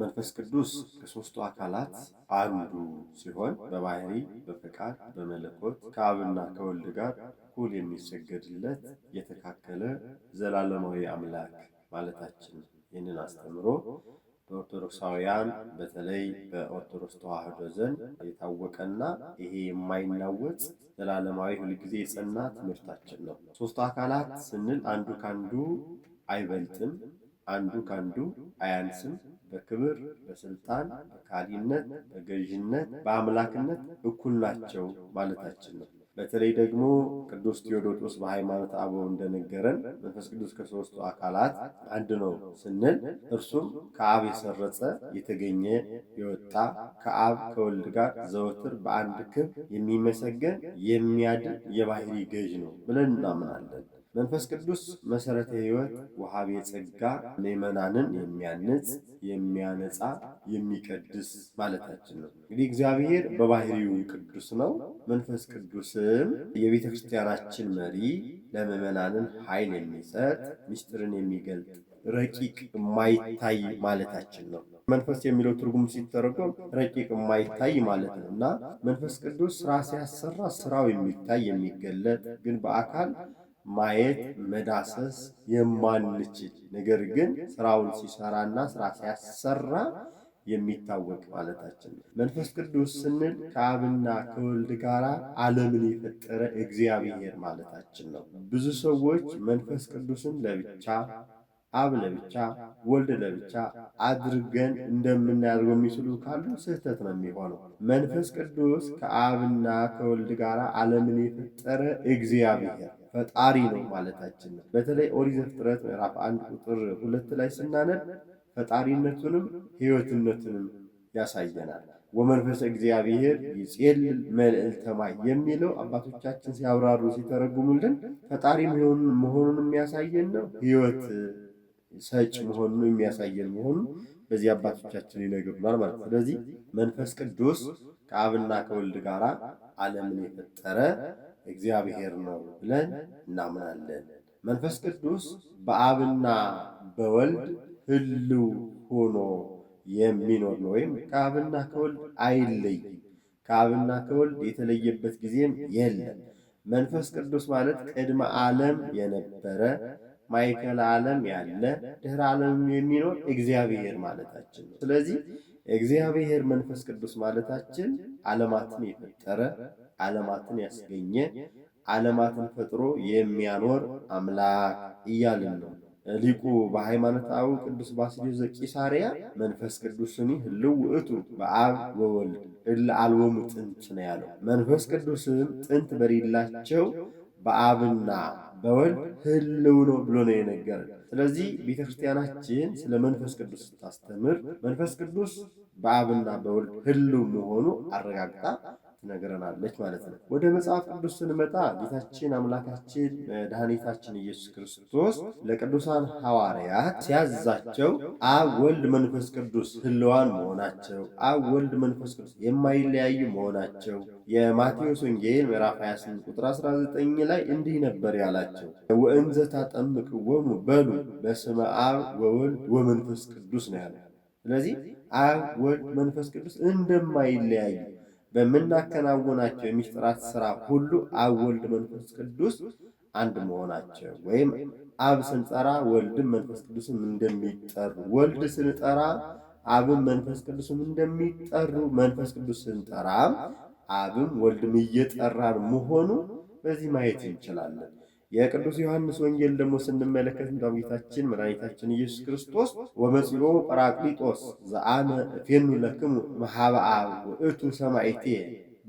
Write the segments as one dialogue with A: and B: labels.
A: መንፈስ ቅዱስ ከሦስቱ አካላት አንዱ ሲሆን በባህሪ፣ በፈቃድ፣ በመለኮት ከአብና ከወልድ ጋር እኩል የሚሰገድለት የተካከለ ዘላለማዊ አምላክ ማለታችን ነው። ይህንን አስተምሮ በኦርቶዶክሳውያን በተለይ በኦርቶዶክስ ተዋሕዶ ዘንድ የታወቀና ይሄ የማይናወጽ ዘላለማዊ ሁልጊዜ የጸና ትምህርታችን ነው። ሦስቱ አካላት ስንል አንዱ ካንዱ አይበልጥም፣ አንዱ ካንዱ አያንስም። በክብር፣ በስልጣን፣ በካህሊነት፣ በገዥነት፣ በአምላክነት እኩል ናቸው ማለታችን ነው። በተለይ ደግሞ ቅዱስ ቴዎዶጦስ በሃይማኖተ አበው እንደነገረን መንፈስ ቅዱስ ከሦስቱ አካላት አንድ ነው ስንል እርሱም ከአብ የሰረጸ፣ የተገኘ፣ የወጣ፣ ከአብ ከወልድ ጋር ዘወትር በአንድ ክብር የሚመሰገን፣ የሚያድን የባህሪ ገዥ ነው ብለን እናምናለን። መንፈስ ቅዱስ መሰረተ ሕይወት፣ ወሃቤ ጸጋ፣ ምዕመናንን የሚያንጽ፣ የሚያነጻ፣ የሚቀድስ ማለታችን ነው። እንግዲህ እግዚአብሔር በባህሪው ቅዱስ ነው። መንፈስ ቅዱስም የቤተ ክርስቲያናችን መሪ፣ ለምዕመናንን ኃይል የሚሰጥ፣ ምስጢርን የሚገልጥ፣ ረቂቅ የማይታይ ማለታችን ነው። መንፈስ የሚለው ትርጉም ሲተረጎም ረቂቅ የማይታይ ማለት ነው እና መንፈስ ቅዱስ ስራ ሲያሰራ ስራው የሚታይ፣ የሚገለጥ፣ ግን በአካል ማየት መዳሰስ የማንችል፣ ነገር ግን ስራውን ሲሰራና ስራ ሲያሰራ የሚታወቅ ማለታችን ነው። መንፈስ ቅዱስ ስንል ከአብና ከወልድ ጋር ዓለምን የፈጠረ እግዚአብሔር ማለታችን ነው። ብዙ ሰዎች መንፈስ ቅዱስን ለብቻ፣ አብ ለብቻ፣ ወልድ ለብቻ አድርገን እንደምናደርገው የሚስሉ ካሉ ስህተት ነው የሚሆነው። መንፈስ ቅዱስ ከአብና ከወልድ ጋር ዓለምን የፈጠረ እግዚአብሔር ፈጣሪ ነው ማለታችን ነው። በተለይ ኦሪት ዘፍጥረት ምዕራፍ 1 ቁጥር 2 ላይ ስናነብ ፈጣሪነቱንም ሕይወትነቱንም ያሳየናል። ወመንፈሰ እግዚአብሔር ይጼልል መልዕልተ ማይ የሚለው አባቶቻችን ሲያብራሩ ሲተረጉሙልን ፈጣሪ መሆኑን የሚያሳየን ነው። ሕይወት ሰጭ መሆኑን የሚያሳየን መሆኑን በዚህ አባቶቻችን ይነግሩናል ማለት ነው። ስለዚህ መንፈስ ቅዱስ ከአብና ከወልድ ጋር ዓለምን የፈጠረ እግዚአብሔር ነው ብለን እናምናለን። መንፈስ ቅዱስ በአብና በወልድ ሕልው ሆኖ የሚኖር ነው፣ ወይም ከአብና ከወልድ አይለይም። ከአብና ከወልድ የተለየበት ጊዜም የለም። መንፈስ ቅዱስ ማለት ቅድመ ዓለም የነበረ፣ ማእከለ ዓለም ያለ፣ ድኅረ ዓለም የሚኖር እግዚአብሔር ማለታችን ነው። ስለዚህ እግዚአብሔር መንፈስ ቅዱስ ማለታችን ዓለማትን የፈጠረ፣ ዓለማትን ያስገኘ፣ ዓለማትን ፈጥሮ የሚያኖር አምላክ እያልን ነው። ሊቁ በሃይማኖተ አበው ቅዱስ ባስልዮስ ዘቂሳርያ መንፈስ ቅዱስኒ ህልው ውእቱ በአብ ወወልድ እለ አልቦሙ ጥንት ነው ያለው። መንፈስ ቅዱስም ጥንት በሌላቸው በአብና በወልድ ህልው ነው ብሎ ነው የነገረን። ስለዚህ ቤተክርስቲያናችን ስለ መንፈስ ቅዱስ ስታስተምር መንፈስ ቅዱስ በአብና በወልድ ህልው መሆኑ አረጋግጣ ትነግረናለች ማለት ነው። ወደ መጽሐፍ ቅዱስ ስንመጣ ጌታችን አምላካችን መድኃኒታችን ኢየሱስ ክርስቶስ ለቅዱሳን ሐዋርያት ሲያዛቸው አብ፣ ወልድ፣ መንፈስ ቅዱስ ህልዋን መሆናቸው፣ አብ፣ ወልድ፣ መንፈስ ቅዱስ የማይለያዩ መሆናቸው የማቴዎስ ወንጌል ምዕራፍ 28 ቁጥር 19 ላይ እንዲህ ነበር ያላቸው። ወእንዘ ታጠምቅዎሙ በሉ በስመ አብ ወወልድ ወመንፈስ ቅዱስ ነው ያለው። ስለዚህ አብ፣ ወልድ፣ መንፈስ ቅዱስ እንደማይለያዩ በምናከናውናቸው የሚስጥራት ስራ ሁሉ አብ፣ ወልድ፣ መንፈስ ቅዱስ አንድ መሆናቸው፣ ወይም አብ ስንጠራ ወልድም መንፈስ ቅዱስም እንደሚጠሩ፣ ወልድ ስንጠራ አብም መንፈስ ቅዱስም እንደሚጠሩ፣ መንፈስ ቅዱስ ስንጠራ አብም ወልድም እየጠራን መሆኑ በዚህ ማየት እንችላለን። የቅዱስ ዮሐንስ ወንጌል ደግሞ ስንመለከት እንዳውም ጌታችን መድኃኒታችን ኢየሱስ ክርስቶስ ወመጺኦ ጰራቅሊጦስ ዘአነ እፌኑ ለክሙ እምኀበ አብ ውእቱ ሰማዕቴ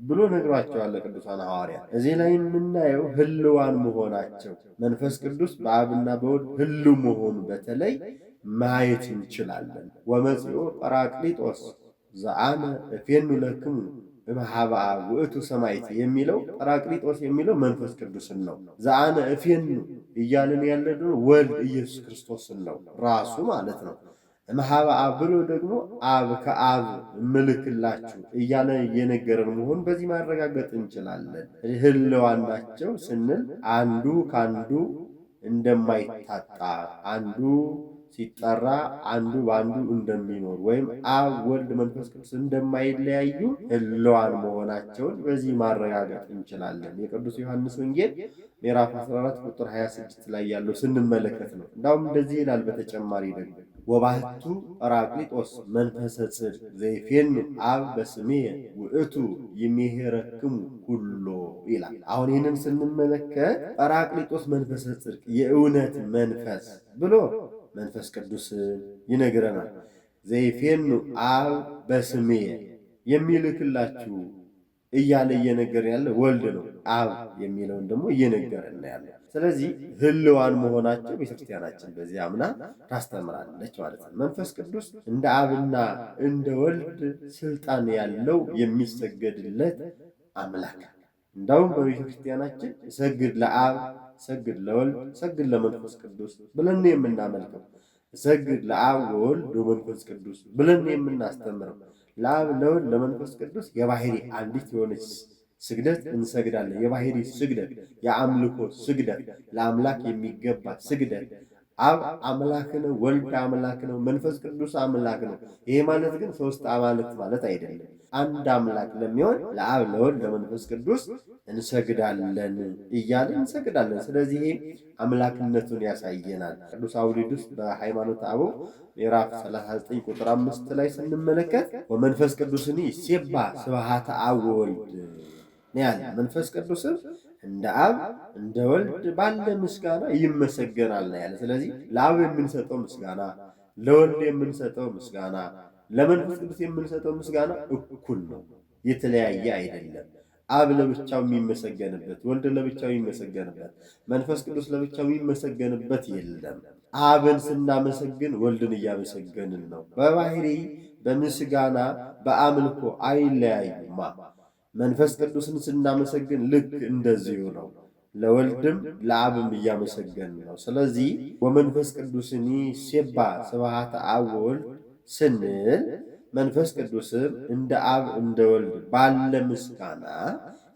A: ብሎ ነግሯቸዋል ቅዱሳን ሐዋርያት። እዚህ ላይ የምናየው ህልዋን መሆናቸው፣ መንፈስ ቅዱስ በአብና በወልድ ህልው መሆኑ በተለይ ማየት እንችላለን። ወመጺኦ ጰራቅሊጦስ ዘአነ እፌኑ ለክሙ እምኀበ አብ ውእቱ ሰማዕቴ የሚለው ጰራቅሊጦስ የሚለው መንፈስ ቅዱስን ነው። ዘአነ እፌኑ እያልን ያለ ደግሞ ወልድ ኢየሱስ ክርስቶስን ነው ራሱ ማለት ነው። እምኀበ አብ ብሎ ደግሞ አብ ከአብ ምልክላችሁ እያለ እየነገረን መሆን በዚህ ማረጋገጥ እንችላለን። ህልዋን ናቸው ስንል አንዱ ከአንዱ እንደማይታጣ፣ አንዱ ሲጠራ አንዱ በአንዱ እንደሚኖር ወይም አብ ወልድ መንፈስ ቅዱስ እንደማይለያዩ ሕልዋን መሆናቸውን በዚህ ማረጋገጥ እንችላለን። የቅዱስ ዮሐንስ ወንጌል ምዕራፍ 14 ቁጥር 26 ላይ ያለው ስንመለከት ነው። እንዳውም እንደዚህ ይላል። በተጨማሪ ደግሞ ወባሕቱ ጰራቅሊጦስ መንፈሰ ጽድቅ ዘይፌኑ አብ በስሜ ውእቱ ይሜሄረክሙ ኩሎ ይላል። አሁን ይህንን ስንመለከት ጰራቅሊጦስ መንፈሰ ጽድቅ የእውነት መንፈስ ብሎ መንፈስ ቅዱስን ይነግረናል። ዘይፌኑ አብ በስሜ የሚልክላችሁ እያለ እየነገረን ያለ ወልድ ነው። አብ የሚለውን ደግሞ እየነገረን ያለ። ስለዚህ ሕልዋን መሆናቸው ቤተክርስቲያናችን በዚህ አምና ታስተምራለች ማለት ነው። መንፈስ ቅዱስ እንደ አብና እንደ ወልድ ስልጣን ያለው የሚሰገድለት አምላክ። እንዳውም በቤተክርስቲያናችን ሰግድ ለአብ፣ ሰግድ ለወልድ፣ ሰግድ ለመንፈስ ቅዱስ ብለን የምናመልከው፣ ሰግድ ለአብ ወወልድ ወመንፈስ ቅዱስ ብለን የምናስተምረው፣ ለአብ ለወልድ ለመንፈስ ቅዱስ የባህሪ አንዲት የሆነች ስግደት እንሰግዳለን። የባህሪ ስግደት፣ የአምልኮ ስግደት፣ ለአምላክ የሚገባ ስግደት። አብ አምላክ ነው፣ ወልድ አምላክ ነው፣ መንፈስ ቅዱስ አምላክ ነው። ይሄ ማለት ግን ሶስት አማልክት ማለት አይደለም። አንድ አምላክ ለሚሆን ለአብ ለወልድ ለመንፈስ ቅዱስ እንሰግዳለን እያለን እንሰግዳለን። ስለዚህ ይሄ አምላክነቱን ያሳየናል። ቅዱስ አውሊዱስ በሃይማኖተ አበው ምዕራፍ 39 ቁጥር 5 ላይ ስንመለከት ወመንፈስ ቅዱስኒ ይሴባ ስብሐተ አብ ወወልድ ነው ያለ። መንፈስ ቅዱስም እንደ አብ እንደ ወልድ ባለ ምስጋና ይመሰገናል ነው ያለ። ስለዚህ ለአብ የምንሰጠው ምስጋና፣ ለወልድ የምንሰጠው ምስጋና፣ ለመንፈስ ቅዱስ የምንሰጠው ምስጋና እኩል ነው፣ የተለያየ አይደለም። አብ ለብቻው የሚመሰገንበት፣ ወልድ ለብቻው የሚመሰገንበት፣ መንፈስ ቅዱስ ለብቻው የሚመሰገንበት የለም። አብን ስናመሰግን ወልድን እያመሰገንን ነው። በባህሪ በምስጋና በአምልኮ አይለያዩማ። መንፈስ ቅዱስን ስናመሰግን ልክ እንደዚሁ ነው። ለወልድም ለአብም እያመሰገን ነው። ስለዚህ ወመንፈስ ቅዱስኒ ሴባ ስብሐተ አብ ወወልድ ስንል መንፈስ ቅዱስም እንደ አብ እንደ ወልድ ባለ ምስጋና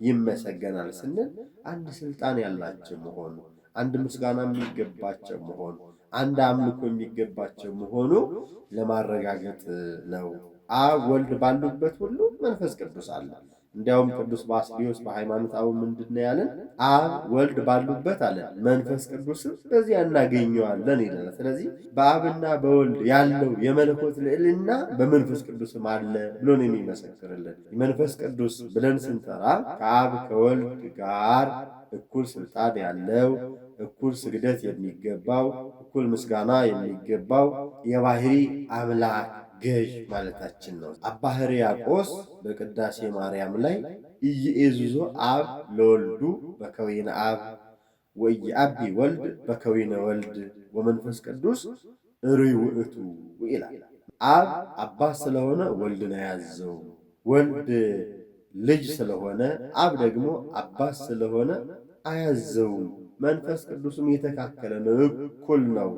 A: ይመሰገናል ስንል አንድ ስልጣን ያላቸው መሆኑ፣ አንድ ምስጋና የሚገባቸው መሆኑ፣ አንድ አምልኮ የሚገባቸው መሆኑ ለማረጋገጥ ነው። አብ ወልድ ባሉበት ሁሉ መንፈስ ቅዱስ አለ። እንዲያውም ቅዱስ ባስልዮስ በሃይማኖት አበው ምንድን ነው ያለን? አብ ወልድ ባሉበት አለ መንፈስ ቅዱስም በዚያ እናገኘዋለን ይላል። ስለዚህ በአብና በወልድ ያለው የመለኮት ልዕልና በመንፈስ ቅዱስም አለ ብሎ ነው የሚመሰክርልን። መንፈስ ቅዱስ ብለን ስንጠራ ከአብ ከወልድ ጋር እኩል ስልጣን ያለው፣ እኩል ስግደት የሚገባው፣ እኩል ምስጋና የሚገባው የባህሪ አምላክ ገዥ ማለታችን ነው። አባ ሕርያቆስ በቅዳሴ ማርያም ላይ ኢይእዝዞ አብ ለወልዱ በከዊነ አብ ወኢየዐቢ ወልድ በከዊነ ወልድ ወመንፈስ ቅዱስ እሩይ ውእቱ ይላል። አብ አባት ስለሆነ ወልድን አያዘው፣ ወልድ ልጅ ስለሆነ አብ ደግሞ አባት ስለሆነ አያዘውም። መንፈስ ቅዱስም የተካከለ ነው፣ እኩል ነው።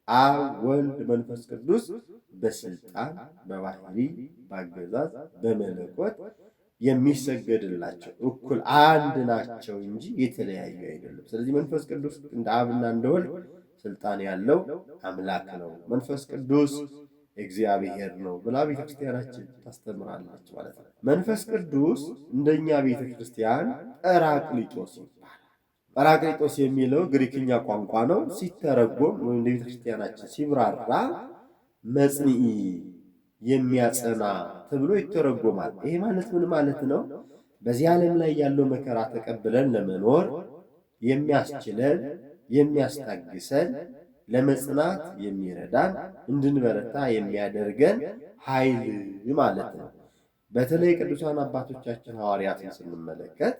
A: አብ ወልድ መንፈስ ቅዱስ በስልጣን በባህሪ በአገዛዝ በመለኮት የሚሰገድላቸው እኩል አንድ ናቸው እንጂ የተለያዩ አይደሉም። ስለዚህ መንፈስ ቅዱስ እንደ አብና እንደ ወልድ ስልጣን ያለው አምላክ ነው። መንፈስ ቅዱስ እግዚአብሔር ነው ብላ ቤተክርስቲያናችን ታስተምራለች ማለት ነው። መንፈስ ቅዱስ እንደኛ ቤተክርስቲያን ጰራቅሊጦስ ይባላል። ጰራቅሊጦስ የሚለው ግሪክኛ ቋንቋ ነው። ሲተረጎም ወይም ቤተክርስቲያናችን ሲብራራ መጽንዒ፣ የሚያጸና ተብሎ ይተረጎማል። ይሄ ማለት ምን ማለት ነው? በዚህ ዓለም ላይ ያለው መከራ ተቀብለን ለመኖር የሚያስችለን፣ የሚያስታግሰን፣ ለመጽናት የሚረዳን፣ እንድንበረታ የሚያደርገን ኃይል ማለት ነው። በተለይ ቅዱሳን አባቶቻችን ሐዋርያትን ስንመለከት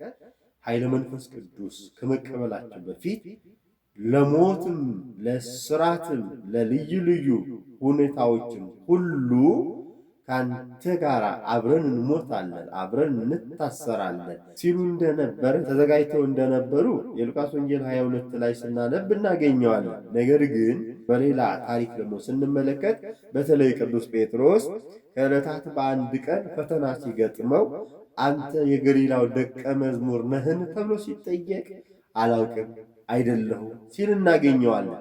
A: ኃይለ መንፈስ ቅዱስ ከመቀበላቸው በፊት ለሞትም ለስራትም ለልዩ ልዩ ሁኔታዎችም ሁሉ ከአንተ ጋር አብረን እንሞታለን፣ አብረን እንታሰራለን ሲሉ እንደነበረ፣ ተዘጋጅተው እንደነበሩ የሉቃስ ወንጌል 22 ላይ ስናነብ እናገኘዋለን። ነገር ግን በሌላ ታሪክ ደግሞ ስንመለከት በተለይ ቅዱስ ጴጥሮስ ከዕለታት በአንድ ቀን ፈተና ሲገጥመው አንተ የገሊላው ደቀ መዝሙር ነህን ተብሎ ሲጠየቅ አላውቅም፣ አይደለሁም ሲል እናገኘዋለን።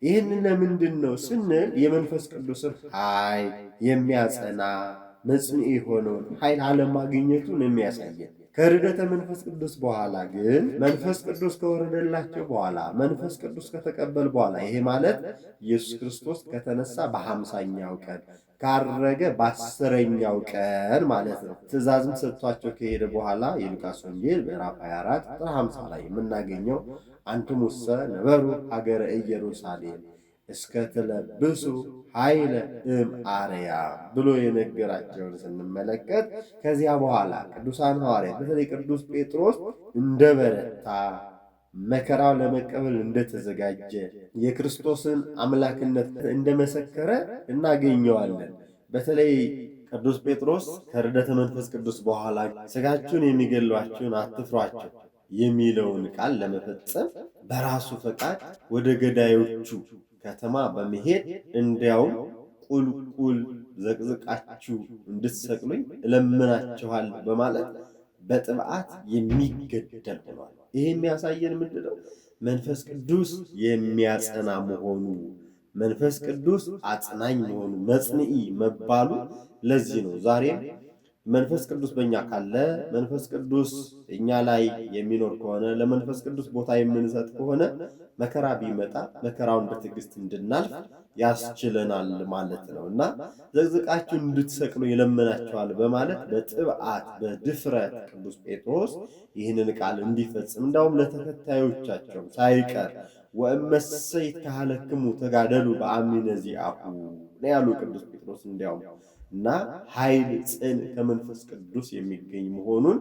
A: ይህን ለምንድን ነው ስንል የመንፈስ ቅዱስን ኃይል የሚያጸና መጽንዒ የሆነውን ኃይል አለማግኘቱን የሚያሳየን። ከርደተ መንፈስ ቅዱስ በኋላ ግን መንፈስ ቅዱስ ከወረደላቸው በኋላ መንፈስ ቅዱስ ከተቀበል በኋላ ይሄ ማለት ኢየሱስ ክርስቶስ ከተነሳ በ50ኛው ቀን ካረገ በ10ኛው ቀን ማለት ነው። ትእዛዝም ሰጥቷቸው ከሄደ በኋላ የሉቃስ ወንጌል ምዕራፍ 24 ቁጥር 50 ላይ የምናገኘው አንትሙሰ ነበሩ ሀገረ ኢየሩሳሌም እስከ ትለብሱ ኃይለ እም አርያም ብሎ የነገራቸውን ስንመለከት ከዚያ በኋላ ቅዱሳን ሐዋርያት በተለይ ቅዱስ ጴጥሮስ እንደበረታ መከራው ለመቀበል እንደተዘጋጀ የክርስቶስን አምላክነት እንደመሰከረ እናገኘዋለን። በተለይ ቅዱስ ጴጥሮስ ከርደተ መንፈስ ቅዱስ በኋላ ሥጋችሁን የሚገድሏችሁን አትፍሯቸው የሚለውን ቃል ለመፈጸም በራሱ ፈቃድ ወደ ገዳዮቹ ከተማ በመሄድ እንዲያውም ቁልቁል ዘቅዝቃችሁ እንድትሰቅሉኝ እለምናችኋለሁ በማለት በጥብዓት የሚገደል ሆኗል። ይሄ የሚያሳየን ምንድነው? መንፈስ ቅዱስ የሚያጸና መሆኑ፣ መንፈስ ቅዱስ አጽናኝ መሆኑ፣ መጽንዒ መባሉ ለዚህ ነው። ዛሬም መንፈስ ቅዱስ በእኛ ካለ፣ መንፈስ ቅዱስ እኛ ላይ የሚኖር ከሆነ፣ ለመንፈስ ቅዱስ ቦታ የምንሰጥ ከሆነ መከራ ቢመጣ መከራውን በትዕግስት እንድናልፍ ያስችለናል ማለት ነው እና ዘቅዝቃችሁ እንድትሰቅሉ ይለምናቸዋል በማለት በጥብዓት በድፍረት ቅዱስ ጴጥሮስ ይህንን ቃል እንዲፈጽም እንዳውም ለተከታዮቻቸው ሳይቀር ወእመሰ ይትከሀለክሙ ተጋደሉ በአሚነ ዚአሁ ነው ያሉ ቅዱስ ጴጥሮስ። እንዲያውም እና ኃይል ጽን ከመንፈስ ቅዱስ የሚገኝ መሆኑን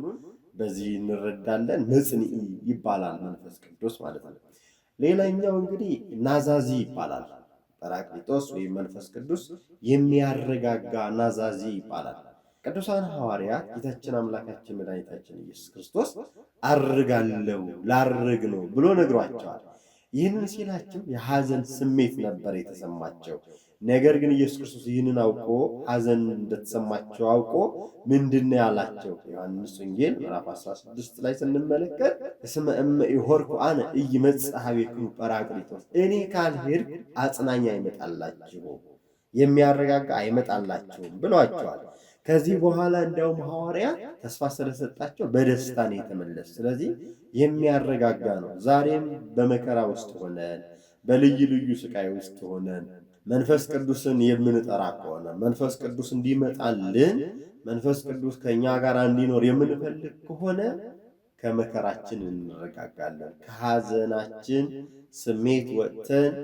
A: በዚህ እንረዳለን። መጽንዒ ይባላል መንፈስ ቅዱስ ማለት ነው። ሌላኛው እንግዲህ ናዛዚ ይባላል። ጰራቅሊጦስ ወይም መንፈስ ቅዱስ የሚያረጋጋ ናዛዚ ይባላል። ቅዱሳን ሐዋርያት ጌታችን አምላካችን መድኃኒታችን ኢየሱስ ክርስቶስ አርጋለሁ ላርግ ነው ብሎ ነግሯቸዋል። ይህንን ሲላቸው የሐዘን ስሜት ነበር የተሰማቸው። ነገር ግን ኢየሱስ ክርስቶስ ይህንን አውቆ ሐዘን እንደተሰማቸው አውቆ ምንድን ነው ያላቸው? ዮሐንስ ወንጌል ምዕራፍ 16 ላይ ስንመለከት እስመ እመ ኢሖርኩ አነ ኢይመጽእ ኀቤክሙ ጰራቅሊጦስ፣ እኔ ካልሄድኩ አጽናኝ አይመጣላችሁም፣ የሚያረጋጋ አይመጣላችሁም ብሏቸዋል። ከዚህ በኋላ እንዲያውም ሐዋርያት ተስፋ ስለሰጣቸው በደስታ ነው የተመለሱ። ስለዚህ የሚያረጋጋ ነው። ዛሬም በመከራ ውስጥ ሆነን በልዩ ልዩ ስቃይ ውስጥ ሆነን መንፈስ ቅዱስን የምንጠራ ከሆነ፣ መንፈስ ቅዱስ እንዲመጣልን፣ መንፈስ ቅዱስ ከእኛ ጋር እንዲኖር የምንፈልግ ከሆነ ከመከራችን እንረጋጋለን። ከሐዘናችን ስሜት ወጥተን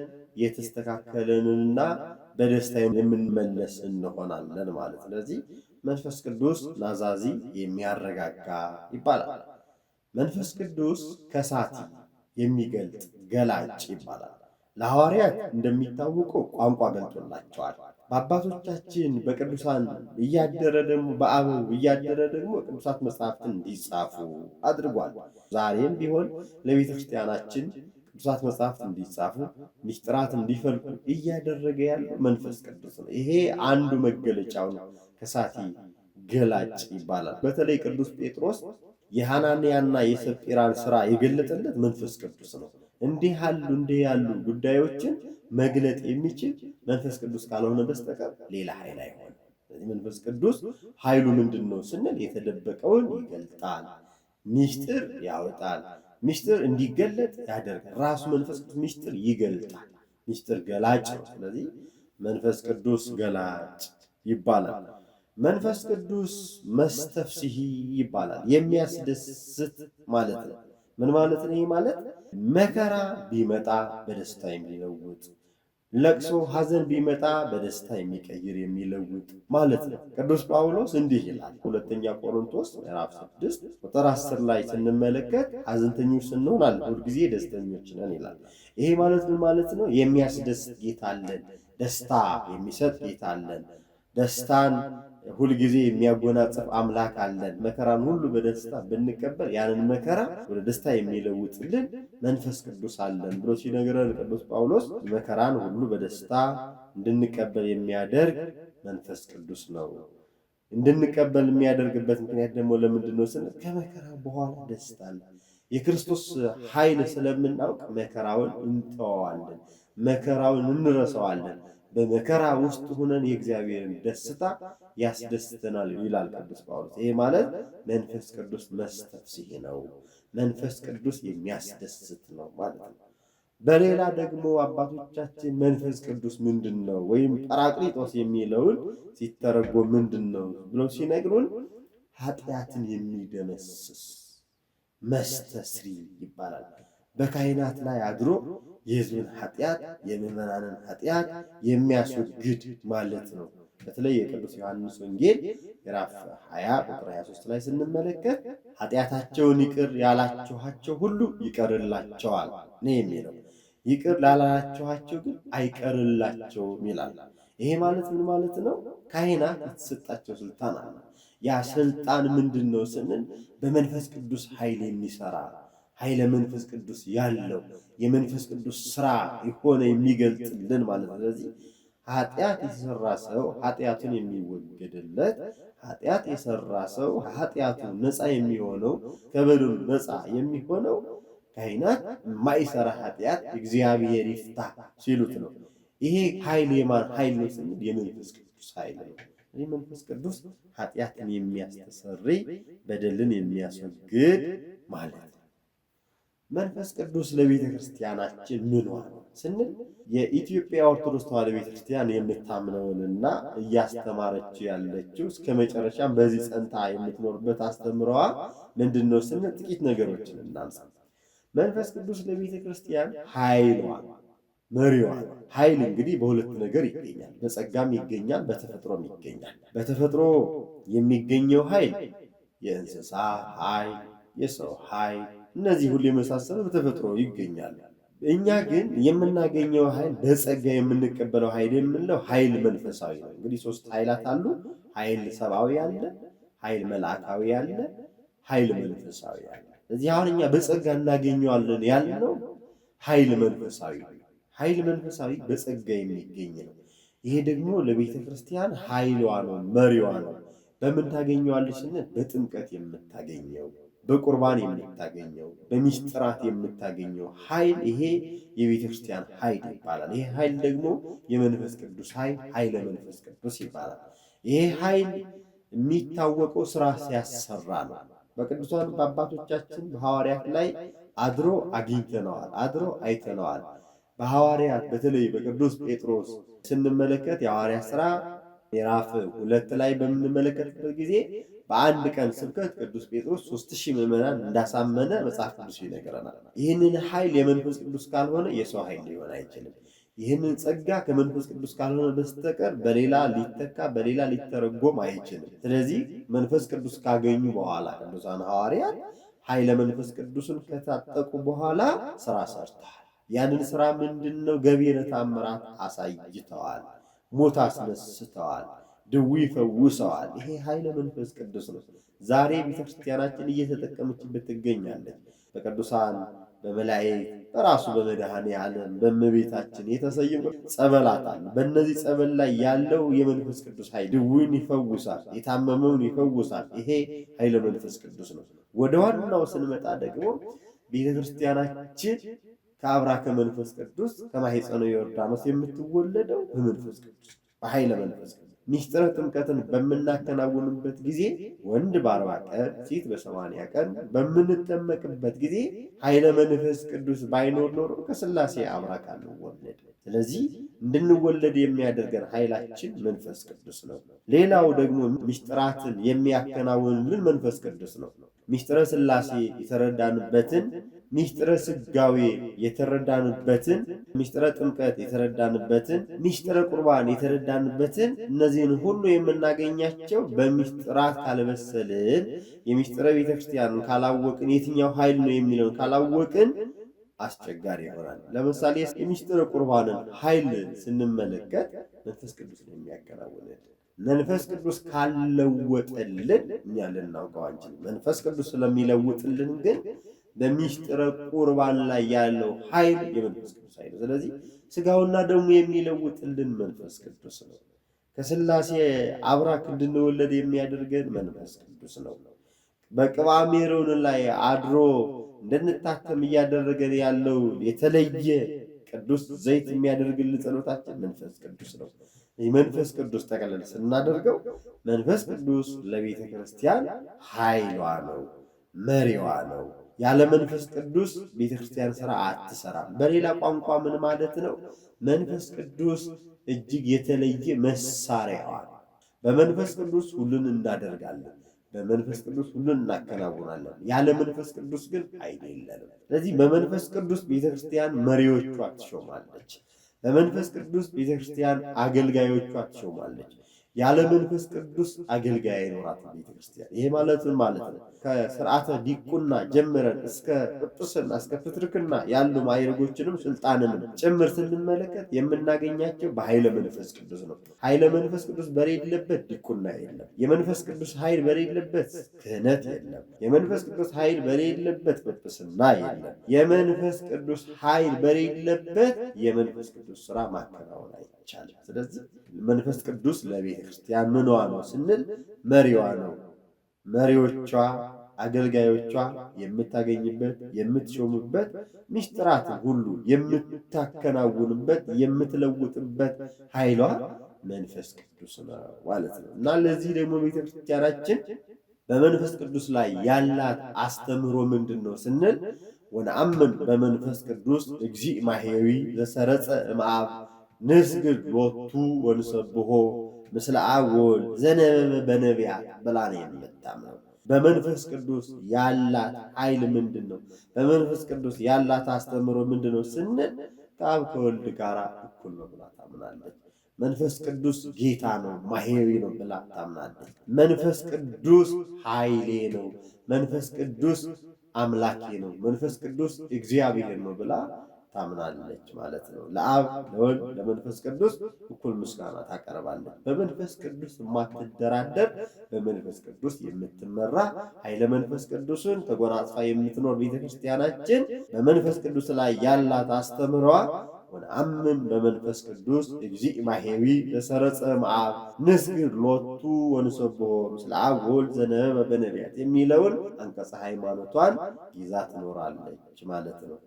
A: የተስተካከለንና በደስታ የምንመለስ እንሆናለን ማለት። ስለዚህ መንፈስ ቅዱስ ናዛዚ የሚያረጋጋ ይባላል። መንፈስ ቅዱስ ከሳቲ የሚገልጥ ገላጭ ይባላል። ለሐዋርያት እንደሚታወቀው ቋንቋ ገልጦላቸዋል። በአባቶቻችን በቅዱሳን እያደረ ደግሞ በአበው እያደረ ደግሞ ቅዱሳት መጽሐፍትን እንዲጻፉ አድርጓል። ዛሬም ቢሆን ለቤተ ክርስቲያናችን ቅዱሳት መጽሐፍት እንዲጻፉ ሚስጥራት እንዲፈልቁ እያደረገ ያለው መንፈስ ቅዱስ ነው። ይሄ አንዱ መገለጫው ነው። ከሳቲ ገላጭ ይባላል። በተለይ ቅዱስ ጴጥሮስ የሐናንያና የሰጲራን ስራ የገለጠለት መንፈስ ቅዱስ ነው። እንዲህ ያሉ እንዲህ ያሉ ጉዳዮችን መግለጥ የሚችል መንፈስ ቅዱስ ካልሆነ በስተቀር ሌላ ኃይል አይሆንም። ስለዚህ መንፈስ ቅዱስ ኃይሉ ምንድን ነው ስንል የተደበቀውን ይገልጣል፣ ሚስጥር ያወጣል፣ ሚስጥር እንዲገለጥ ያደርጋል። ራሱ መንፈስ ቅዱስ ሚስጥር ይገልጣል። ሚስጥር ገላጭ ነው። ስለዚህ መንፈስ ቅዱስ ገላጭ ይባላል። መንፈስ ቅዱስ መስተፍስሒ ይባላል። የሚያስደስት ማለት ነው። ምን ማለት ነው? ይህ ማለት መከራ ቢመጣ በደስታ የሚለውጥ፣ ለቅሶ ሐዘን ቢመጣ በደስታ የሚቀይር የሚለውጥ ማለት ነው። ቅዱስ ጳውሎስ እንዲህ ይላል። ሁለተኛ ቆሮንቶስ ምዕራፍ 6 ቁጥር 10 ላይ ስንመለከት ሐዘንተኞች ስንሆን አለ ሁልጊዜ ደስተኞች ነን ይላል። ይሄ ማለት ምን ማለት ነው? የሚያስደስት ጌታ አለን። ደስታ የሚሰጥ ጌታ አለን። ደስታን ሁልጊዜ የሚያጎናጽፍ አምላክ አለን። መከራን ሁሉ በደስታ ብንቀበል ያንን መከራ ወደ ደስታ የሚለውጥልን መንፈስ ቅዱስ አለን ብሎ ሲነግረን ቅዱስ ጳውሎስ መከራን ሁሉ በደስታ እንድንቀበል የሚያደርግ መንፈስ ቅዱስ ነው። እንድንቀበል የሚያደርግበት ምክንያት ደግሞ ለምንድን ነው ስንል ከመከራ በኋላ ደስታ አለ። የክርስቶስ ኃይል ስለምናውቅ መከራውን እንተዋዋለን። መከራውን እንረሳዋለን። በመከራ ውስጥ ሆነን የእግዚአብሔርን ደስታ ያስደስተናል ይላል ቅዱስ ጳውሎስ። ይሄ ማለት መንፈስ ቅዱስ መስተፍስሒ ነው። መንፈስ ቅዱስ የሚያስደስት ነው ማለት ነው። በሌላ ደግሞ አባቶቻችን መንፈስ ቅዱስ ምንድን ነው ወይም ጰራቅሊጦስ የሚለውን ሲተረጎም ምንድን ነው ብለው ሲነግሩን ኃጢአትን የሚደመስስ መስተስሪ ይባላል። በካህናት ላይ አድሮ የሕዝብን ኃጢአት የምዕመናንን ኃጢአት የሚያስወግድ ማለት ነው። በተለይ የቅዱስ ዮሐንስ ወንጌል ምዕራፍ 20 ቁጥር 23 ላይ ስንመለከት ኃጢአታቸውን ይቅር ያላችኋቸው ሁሉ ይቀርላቸዋል ነው የሚለው። ይቅር ላላችኋቸው ግን አይቀርላቸውም ይላል። ይሄ ማለት ምን ማለት ነው? ካህናት የተሰጣቸው ስልጣን አለ። ያ ስልጣን ምንድን ነው ስንል በመንፈስ ቅዱስ ኃይል የሚሰራ ኃይለ መንፈስ ቅዱስ ያለው የመንፈስ ቅዱስ ስራ የሆነ የሚገልጽልን ማለት ነው። ስለዚህ ኃጢአት የሰራ ሰው ኃጢአቱን የሚወገድለት፣ ኃጢአት የሰራ ሰው ኃጢአቱ ነፃ የሚሆነው፣ ከበደሉ ነፃ የሚሆነው ካህናት የማይሰራ ኃጢአት እግዚአብሔር ይፍታ ሲሉት ነው። ይሄ ኃይል የማን ኃይል ነው ስንል የመንፈስ ቅዱስ ኃይል ነው። ይህ መንፈስ ቅዱስ ኃጢአትን የሚያስተሰርይ በደልን የሚያስወግድ ማለት ነው። መንፈስ ቅዱስ ለቤተ ክርስቲያናችን ምኗ ነው ስንል የኢትዮጵያ ኦርቶዶክስ ተዋሕዶ ቤተ ክርስቲያን የምታምነውንና እያስተማረችው ያለችው እስከ መጨረሻም በዚህ ጸንታ የምትኖርበት አስተምረዋ ምንድን ነው ስንል ጥቂት ነገሮችን እናንሳ። መንፈስ ቅዱስ ለቤተ ክርስቲያን ኃይሏ፣ መሪዋ። ኃይል እንግዲህ በሁለት ነገር ይገኛል። በጸጋም ይገኛል፣ በተፈጥሮም ይገኛል። በተፈጥሮ የሚገኘው ኃይል የእንስሳ ኃይል፣ የሰው ኃይል፣ እነዚህ ሁሉ የመሳሰሉ በተፈጥሮ ይገኛሉ። እኛ ግን የምናገኘው ኃይል በጸጋ የምንቀበለው ኃይል የምንለው ኃይል መንፈሳዊ ነው። እንግዲህ ሶስት ኃይላት አሉ። ኃይል ሰብአዊ አለ፣ ኃይል መልአካዊ አለ፣ ኃይል መንፈሳዊ አለ። እዚህ አሁን እኛ በጸጋ እናገኘዋለን ያልነው ኃይል መንፈሳዊ ነው። ኃይል መንፈሳዊ በጸጋ የሚገኝ ነው። ይሄ ደግሞ ለቤተ ክርስቲያን ኃይሏ ነው፣ መሪዋ ነው። በምን ታገኘዋለች ስንል በጥምቀት የምታገኘው፣ በቁርባን የምታገኘው፣ በሚስጥራት የምታገኘው ኃይል ይሄ የቤተ ክርስቲያን ኃይል ይባላል። ይሄ ኃይል ደግሞ የመንፈስ ቅዱስ ኃይል፣ ኃይለ መንፈስ ቅዱስ ይባላል። ይሄ ኃይል የሚታወቀው ስራ ሲያሰራ ነው። በቅዱሳን በአባቶቻችን በሐዋርያት ላይ አድሮ አግኝተነዋል፣ አድሮ አይተነዋል። በሐዋርያት በተለይ በቅዱስ ጴጥሮስ ስንመለከት የሐዋርያት ሥራ ምዕራፍ 2 ላይ በምንመለከትበት ጊዜ በአንድ ቀን ስብከት ቅዱስ ጴጥሮስ 3000 ምዕመናን እንዳሳመነ መጽሐፍ ቅዱስ ይነግረናል። ይህንን ኃይል የመንፈስ ቅዱስ ካልሆነ የሰው ኃይል ሊሆን አይችልም። ይህንን ጸጋ ከመንፈስ ቅዱስ ካልሆነ በስተቀር በሌላ ሊተካ በሌላ ሊተረጎም አይችልም። ስለዚህ መንፈስ ቅዱስ ካገኙ በኋላ ቅዱሳን ሐዋርያት ኃይለ መንፈስ ቅዱስን ከታጠቁ በኋላ ስራ ሰርተዋል። ያንን ስራ ምንድን ነው? ገቢረ ተአምራት አሳይተዋል። ሞት አስነስተዋል። ድዊ ፈውሰዋል። ይሄ ኃይለ መንፈስ ቅዱስ ነው። ዛሬ ቤተክርስቲያናችን እየተጠቀመችበት ትገኛለች። በቅዱሳን በመላእክት በራሱ በመድኃኔ ዓለም በእመቤታችን የተሰየሙ ጸበላት አሉ። በእነዚህ ጸበል ላይ ያለው የመንፈስ ቅዱስ ኃይል ድዊን ይፈውሳል፣ የታመመውን ይፈውሳል። ይሄ ኃይለ መንፈስ ቅዱስ ነው። ወደ ዋናው ስንመጣ ደግሞ ቤተክርስቲያናችን ከአብራከ መንፈስ ቅዱስ ከማኅፀነ ዮርዳኖስ የምትወለደው በመንፈስ ቅዱስ፣ በኃይለ መንፈስ ቅዱስ። ሚስጥረ ጥምቀትን በምናከናውንበት ጊዜ ወንድ በ40 ቀን ሴት በ80 ቀን በምንጠመቅበት ጊዜ ኃይለ መንፈስ ቅዱስ ባይኖር ኖሮ ከሥላሴ አብራክ አንወለድ። ስለዚህ እንድንወለድ የሚያደርገን ኃይላችን መንፈስ ቅዱስ ነው። ሌላው ደግሞ ሚስጥራትን የሚያከናውንልን መንፈስ ቅዱስ ነው። ሚስጥረ ሥላሴ የተረዳንበትን፣ ሚስጥረ ስጋዌ የተረዳንበትን፣ ሚስጥረ ጥምቀት የተረዳንበትን፣ ሚስጥረ ቁርባን የተረዳንበትን፣ እነዚህን ሁሉ የምናገኛቸው በሚስጥራት ካልበሰልን፣ የሚስጥረ ቤተክርስቲያንን ካላወቅን፣ የትኛው ኃይል ነው የሚለውን ካላወቅን አስቸጋሪ ይሆናል። ለምሳሌ የሚስጥረ ቁርባንን ኃይል ስንመለከት መንፈስ ቅዱስ ነው የሚያከናውንልን። መንፈስ ቅዱስ ካልለወጠልን እኛ ልናውቀው አንችልም። መንፈስ ቅዱስ ስለሚለውጥልን ግን በሚስጥረ ቁርባን ላይ ያለው ኃይል የመንፈስ ቅዱስ ኃይል ነው። ስለዚህ ስጋውና ደሙ የሚለውጥልን መንፈስ ቅዱስ ነው። ከሥላሴ አብራክ እንድንወለድ የሚያደርገን መንፈስ ቅዱስ ነው። በቅብዓ ሜሮን ላይ አድሮ እንድንታተም እያደረገን ያለው የተለየ ቅዱስ ዘይት የሚያደርግልን ጸሎታችን መንፈስ ቅዱስ ነው። መንፈስ ቅዱስ ጠቅለል ስናደርገው መንፈስ ቅዱስ ለቤተ ክርስቲያን ኃይሏ ነው፣ መሪዋ ነው። ያለ መንፈስ ቅዱስ ቤተ ክርስቲያን ስራ አትሰራም። በሌላ ቋንቋ ምን ማለት ነው? መንፈስ ቅዱስ እጅግ የተለየ መሳሪያዋ ነው። በመንፈስ ቅዱስ ሁሉን እናደርጋለን። በመንፈስ ቅዱስ ሁሉን እናከናውናለን። ያለ መንፈስ ቅዱስ ግን ኃይል የለንም። ስለዚህ በመንፈስ ቅዱስ ቤተክርስቲያን መሪዎቿ ትሾማለች። በመንፈስ ቅዱስ ቤተክርስቲያን አገልጋዮቿ ትሾማለች። ያለ መንፈስ ቅዱስ አገልጋይ አይኖራትም ቤተክርስቲያን። ይሄ ማለት ምን ማለት ነው? ከስርዓተ ዲቁና ጀምረን እስከ ጵጵስና እስከ ፕትርክና ያሉ ማዕረጎችንም ስልጣንንም ጭምር ስንመለከት የምናገኛቸው በኃይለ መንፈስ ቅዱስ ነው። ኃይለ መንፈስ ቅዱስ በሌለበት ዲቁና የለም። የመንፈስ ቅዱስ ኃይል በሌለበት ክህነት የለም። የመንፈስ ቅዱስ ኃይል በሌለበት ጵጵስና የለም። የመንፈስ ቅዱስ ኃይል በሌለበት የመንፈስ ቅዱስ ስራ ማከናወን አይቻልም። ስለዚህ መንፈስ ቅዱስ ለቤተ ክርስቲያን ምኗ ነው ስንል መሪዋ ነው። መሪዎቿ አገልጋዮቿ የምታገኝበት የምትሾምበት ምስጢራትን ሁሉ የምታከናውንበት የምትለውጥበት ኃይሏ መንፈስ ቅዱስ ነው ማለት ነው። እና ለዚህ ደግሞ ቤተክርስቲያናችን በመንፈስ ቅዱስ ላይ ያላት አስተምህሮ ምንድን ነው ስንል ወነአምን በመንፈስ ቅዱስ እግዚእ ማሕየዊ ዘሰረጸ እምአብ ንስግድ ሎቱ ወንሰብሖ ምስለ አብ ወወልድ ዘነበበ በነቢያት ብላ ነው የምታምነው። በመንፈስ ቅዱስ ያላት ኃይል ምንድን ነው? በመንፈስ ቅዱስ ያላት አስተምህሮ ምንድን ነው ስንል ከአብ ከወልድ ጋር እኩል ነው ብላ ታምናለች። መንፈስ ቅዱስ ጌታ ነው፣ ማሕየዊ ነው ብላ ታምናለች። መንፈስ ቅዱስ ኃይሌ ነው፣ መንፈስ ቅዱስ አምላኬ ነው፣ መንፈስ ቅዱስ እግዚአብሔር ነው ብላ ታምናለች ማለት ነው። ለአብ ለወልድ ለመንፈስ ቅዱስ እኩል ምስጋና ታቀርባለች። በመንፈስ ቅዱስ የማትደራደር፣ በመንፈስ ቅዱስ የምትመራ፣ ኃይለ መንፈስ ቅዱስን ተጎናጽፋ የምትኖር ቤተክርስቲያናችን በመንፈስ ቅዱስ ላይ ያላት አስተምህሯ ወነአምን በመንፈስ ቅዱስ እግዚእ ማሕየዊ ዘሰረጸ እምአብ ንስግድ ሎቱ ወንሰብሖ ምስለ አብ ወወልድ ዘነበበ በነቢያት የሚለውን አንቀጸ ሃይማኖቷን ይዛ ትኖራለች ማለት ነው።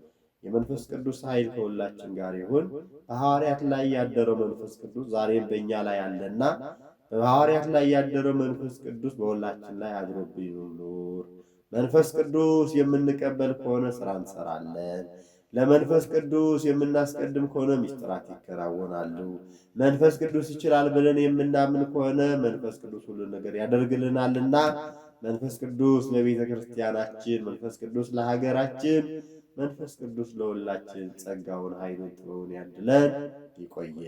A: የመንፈስ ቅዱስ ኃይል ከሁላችን ጋር ይሁን። በሐዋርያት ላይ ያደረው መንፈስ ቅዱስ ዛሬም በእኛ ላይ አለና በሐዋርያት ላይ ያደረው መንፈስ ቅዱስ በሁላችን ላይ አድሮብን ይኑር። መንፈስ ቅዱስ የምንቀበል ከሆነ ስራ እንሰራለን። ለመንፈስ ቅዱስ የምናስቀድም ከሆነ ምስጢራት ይከናወናሉ። መንፈስ ቅዱስ ይችላል ብለን የምናምን ከሆነ መንፈስ ቅዱስ ሁሉን ነገር ያደርግልናልና መንፈስ ቅዱስ ለቤተ ክርስቲያናችን፣ መንፈስ ቅዱስ ለሀገራችን፣ መንፈስ ቅዱስ ለሁላችን ጸጋውን፣ ኃይሉን፣ ጥበቡን ያድለን። ይቆየ።